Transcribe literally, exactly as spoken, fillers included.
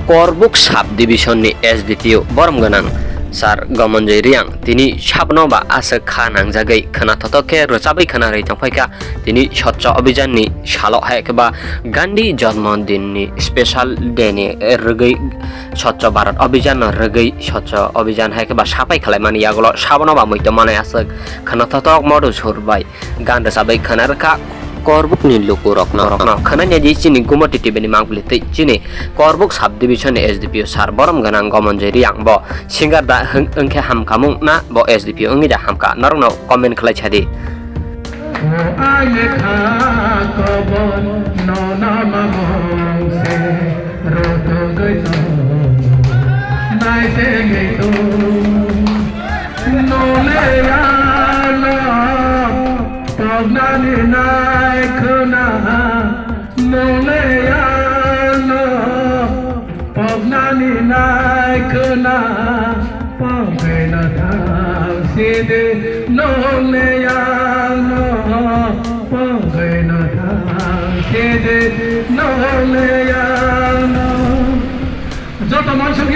Korbuk sub division ni S D P O borom gwnang Sir Gomonjoi Riang tini sabno ba aswk kha nangjagwi khwna thothok khe rwchabwi khwna rwi tongphaikha. Tini Swachha Abhijan ni salo hai khe ba Gandhi Janmodin ni special day ni rwgwi Swachha Bharat Abhijan no rwgwi Swachha Abhijan hai khe ba sapai khlaimani yagulo sabno ba muitu manai aswk khwna thothok modu sur bai gan rwchabwi khwna rwkha. Korbuk ni luku rokno rokno khwnani di chini Gumoti T V ni mangpili tei chini Korbuk sub division ni S D P O sir borom gwnang Gomonjoi Riang bo singer da hwng wngkhe hamkha mung na bo S D P O wngwi da hamkha norokno comment khlai sadi. O aile kha kobor no nama mong se rotogoi to nai se ngai to no le ya no. Poknani nai khwna, nole ano. Poknani nai khwna, pokgwino thang sidi, nole ano. Pokgwino thang sidi, nole ano. Joto mansukya.